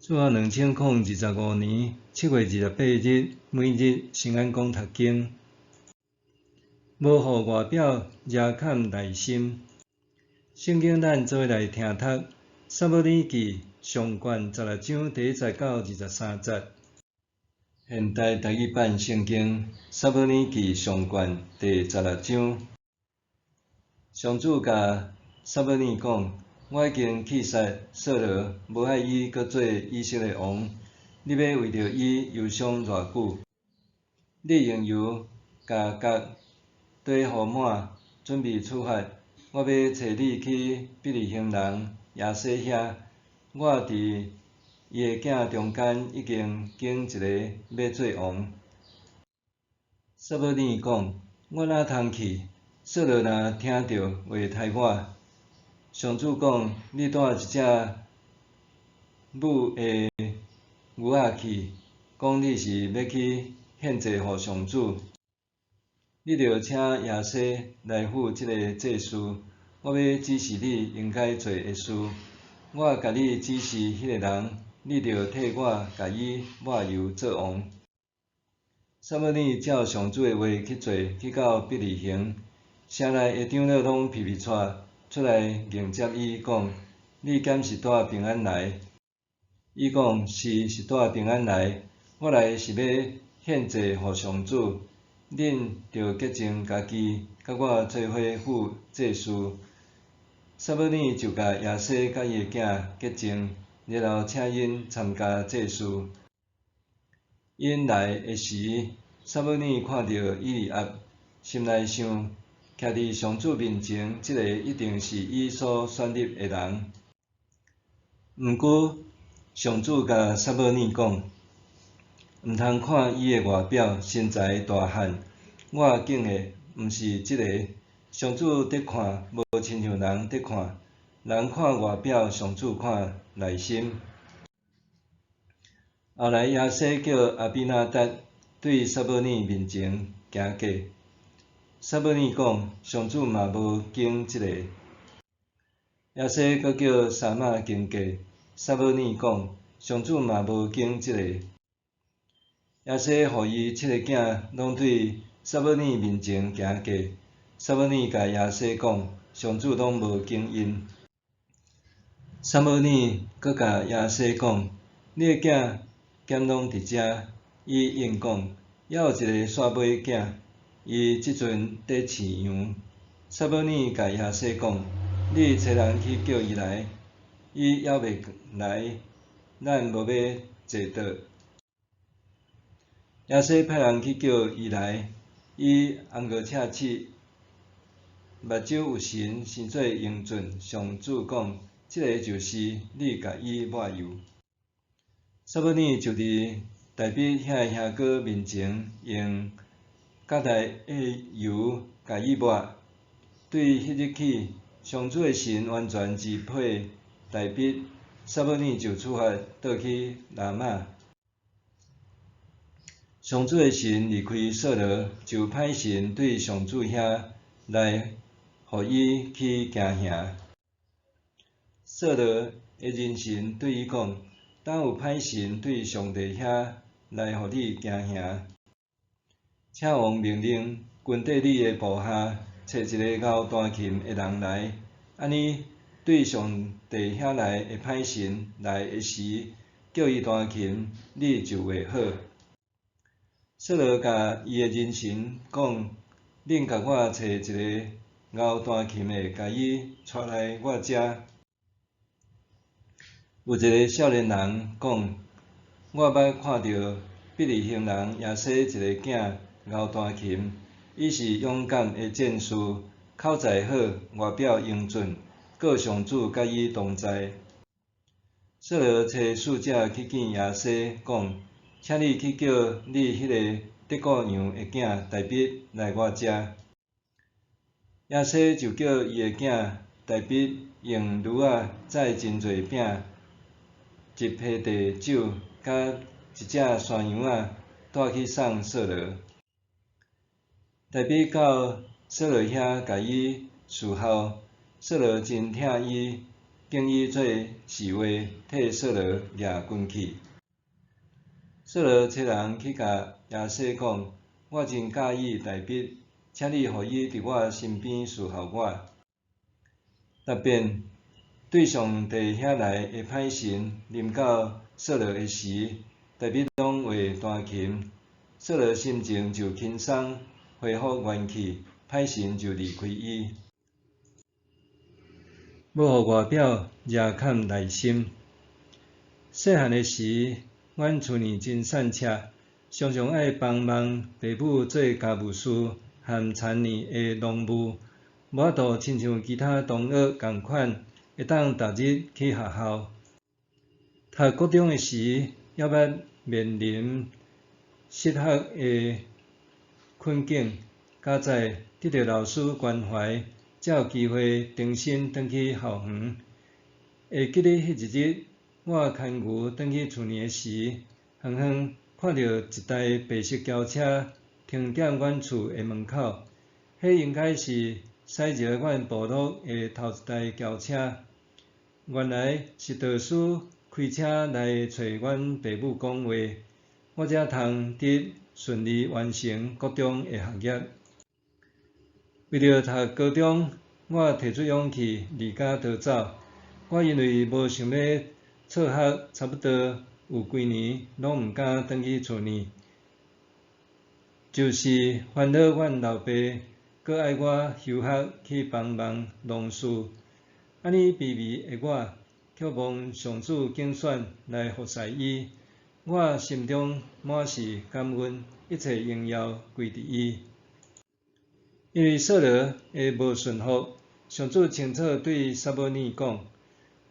主後2025年7月28日，每日聖安講讀經，無予外表遮蓋內心。聖經咱做伙來聽讀，撒母耳記上卷16章第1節到23節。現代台語版聖經撒母耳記上卷第十六章，上主共撒母耳講：我已經棄殺掃羅，無愛伊閣做以色列王。你欲為著伊憂傷偌久？你用油共角綴予滿，準備出發。我欲差你去伯利恆人耶西遐。我佇伊的囝中間已經揀一个欲做王。撒母耳講：我哪通去？掃羅若聽著會刣我。上主講：你帶一隻母的牛仔去，講你是欲去獻祭予上主。你著請耶西來赴這个祭事，我欲指示你應該做的事。我共你指示彼个人，你著替我共伊抹油做王。撒母耳照上主的話去做，去到伯利恆，城內的長老攏皮皮掣出來迎接伊，講：你敢是帶平安來？伊講：是，是帶平安來。我來是欲獻祭予上主，恁著潔淨家己，佮我做伙赴祭事。撒母耳就共耶西佮伊的囝潔淨，然後請𪜶參加祭事。𪜶來的時，撒母耳看著以利押，心內想：徛佇上主面前，這个一定是伊所選立的人。毋過，上主共撒母耳講：毋通看伊的外表、身材大漢，我揀的毋是這个。上主佇看，無親像人佇看。人看外表，上主看內心。後來耶西叫亞比拿達對撒母耳面前行過。撒母耳講：上主嘛無揀這個。耶西閣叫沙瑪經過。撒母耳講：上主嘛無揀這個。耶西予伊七个囝攏對撒母耳面前行過。撒母耳共耶西講：上主攏無揀𪜶。撒母耳閣共耶西講：你的囝敢攏佇遮？伊應講：猶有一个煞尾囝，伊這陣佇飼羊。撒母耳共耶西講：你差人去叫伊來，伊猶未來，咱無欲坐桌。耶西派人去叫伊來，伊甕閣赤齒，目睭有神，生做英俊。上主講：這个就是，你共伊抹油。撒母耳就佇大衛遐的兄哥面前，用角內的油共伊抹。對彼日起，上主的神完全支配大衛。撒母耳就出發倒去拉瑪。上主的神離開掃羅，就派神對上主遐來，予伊去驚嚇。掃羅的人臣對伊講：敢有歹神對上帝遐來予你驚嚇？請王命令軍隊裡的部下揣一个𠢕彈琴的人來，按呢對上帝遐來的歹神來的時，叫伊彈琴，你就會好。掃羅共伊的人臣講：恁共我揣一个𠢕彈琴的，共伊帶來我遮。有一个少年人講：我捌看著伯利恆人耶西一个囝𠢕彈琴，伊是勇敢的戰士，口才好，外表英俊，閣上主佮伊同在。掃羅差使者去見耶西，講：請你去叫你彼个得顧羊的囝大衛來我遮。耶西就叫伊的囝大衛用驢仔載真濟餅、一批地酒，佮一隻山羊仔帶去送掃羅。大衛到掃羅遐，共伊侍候，掃羅真疼伊，拣伊做侍卫，替扫罗掠军器。扫罗差人去共耶西讲：我真佮意大卫，请你予伊佇我身邊侍候我。答辯對上帝遐來的歹神臨到掃羅的時，大衛攏會彈琴，掃羅心情就輕鬆，恢復元氣，歹神就離開伊。無予外表惹崁內心。細漢的時，阮厝內真散赤，常常愛幫忙爸母做家務事和田裡的農務，無法度親像其他同學仝款，會當逐日去學校。讀國中的時，猶捌面臨失學的困境，佳哉得著老師關懷，才有機會重新轉去校園。會記得彼一日，我牽牛轉去厝內的時，遠遠看著一台白色轎車停佇阮厝的門口，彼應該是駛入阮部落的頭一台轎車。原來是導師開車來揣阮爸母講話，我才通得順利完成國中的學業。為著讀高中，我提出勇氣離家逃走。我因為無想欲輟學，差不多有幾年攏毋敢轉去厝內，就是煩惱阮老爸閣愛我休學去幫忙農事。按呢卑微的我，卻蒙上主揀選來服侍伊，我心中滿是感恩，一切榮耀歸佇伊。因為掃羅的無順服，上主清楚對撒母耳講：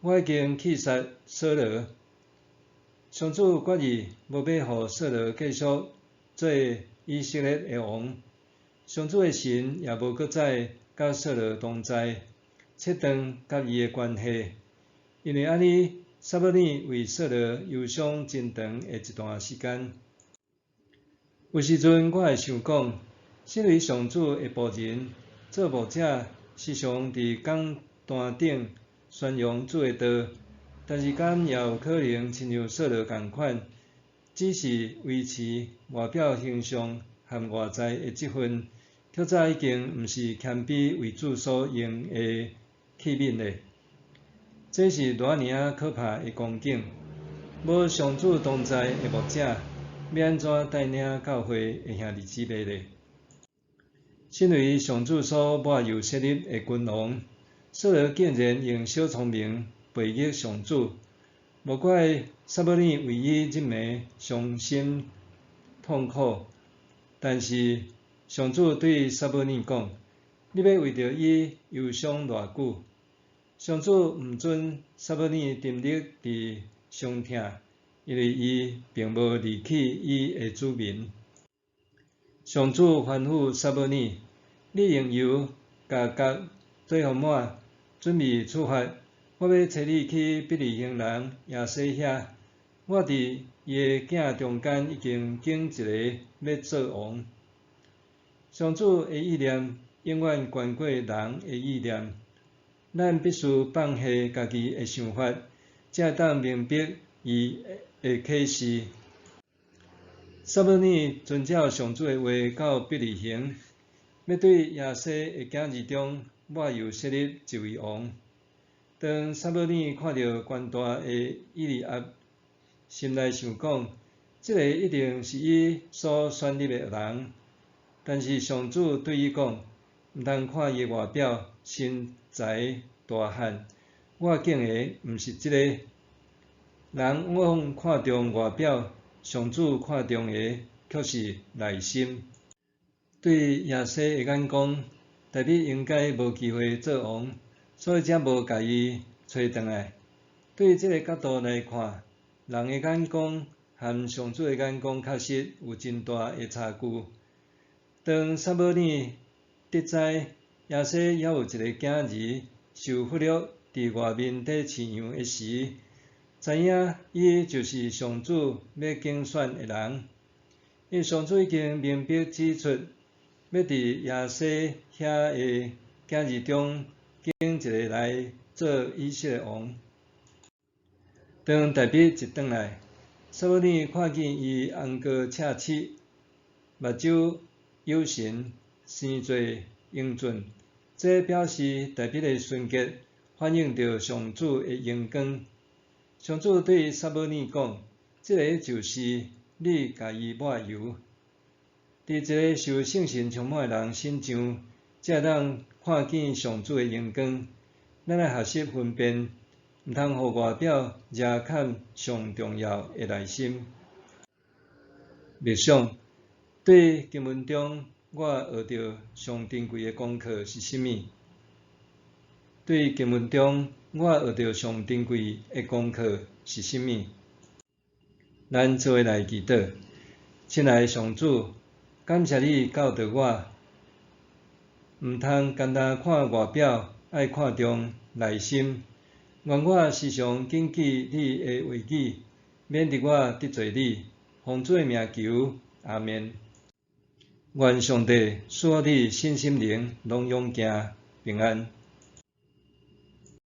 我已經棄殺掃羅。上主決意無欲予掃羅繼續做以色列的王。上主的神也無閣再佮掃羅同在，切斷佮伊的關係。因為按呢，撒母耳為掃羅憂傷真長的一段時間。有時陣我會想講，身為上主的僕人，做牧者時常佇講壇頂宣揚主的道，但是敢也有可能親像掃羅仝款，只是維持外表形象和外在的職分，卻早已經毋是謙卑為主所用的器皿咧。這是偌爾仔可怕的光景！無上主同在的牧者，欲按怎帶領教會的兄弟姊妹咧？身為上主所抹油設立的君王，掃羅竟然用小聰明背逆上主，無怪撒母耳為伊入暝傷心痛苦。但是上主對撒母耳講：你欲為著伊憂傷偌久？上主毋准撒母耳沉溺佇傷痛，因為伊並無離棄伊的子民。上主吩咐撒母耳：你用油共角對予滿，準備出發。我欲差你去伯利恆人耶西遐，我佇伊的囝中間已經揀一个欲做王。上主的意念永遠懸過人的意念，咱必須放下家己的想法，才會當明白伊的啟示。撒母耳遵照上主的話到伯利恆，欲對耶西的囝兒中抹油設立一位王。當撒母耳看著懸大的以利押，心內想講：這个一定是伊所選立的人。但是上主對伊講：毋通看伊外表，身材大漢，我揀的毋是這個。人往往看重外表，上主看重的卻是內心。對耶西的眼光，大衛應該無機會做王，所以才無共伊揣轉來。對這个角度來看，人的眼光和上主的眼光確實有真大的差距。當撒母耳得知耶西猶有一个囝兒受俘虜佇外面咧飼羊的時，知影伊就是上主欲揀選的人。因為上主已經明白指出，欲佇耶西遐的囝兒中揀一个來做做以色列王。當大衛一轉來，撒母耳看見伊甕膏赤刺，目睭有神，生做英俊，這表示大衛的純潔反映著上主的榮光。上主對撒母耳講：這个就是你共伊抹油。佇一个受聖神充滿的人身上，才會當看見上主的榮光。咱愛學習分辨，毋通予外表遮蓋上重要的內心。默想，對經文中，我學著上珍貴的功課是啥物？對經文中，我學著上珍貴的功課是啥物？咱做伙來祈禱。親愛的上主，感謝你教導我，毋通干焦看外表，愛看重內心。願我時常謹記你的話語，免得我得罪你。奉主的名求，阿們。願上帝賜予你身心靈攏勇健平安。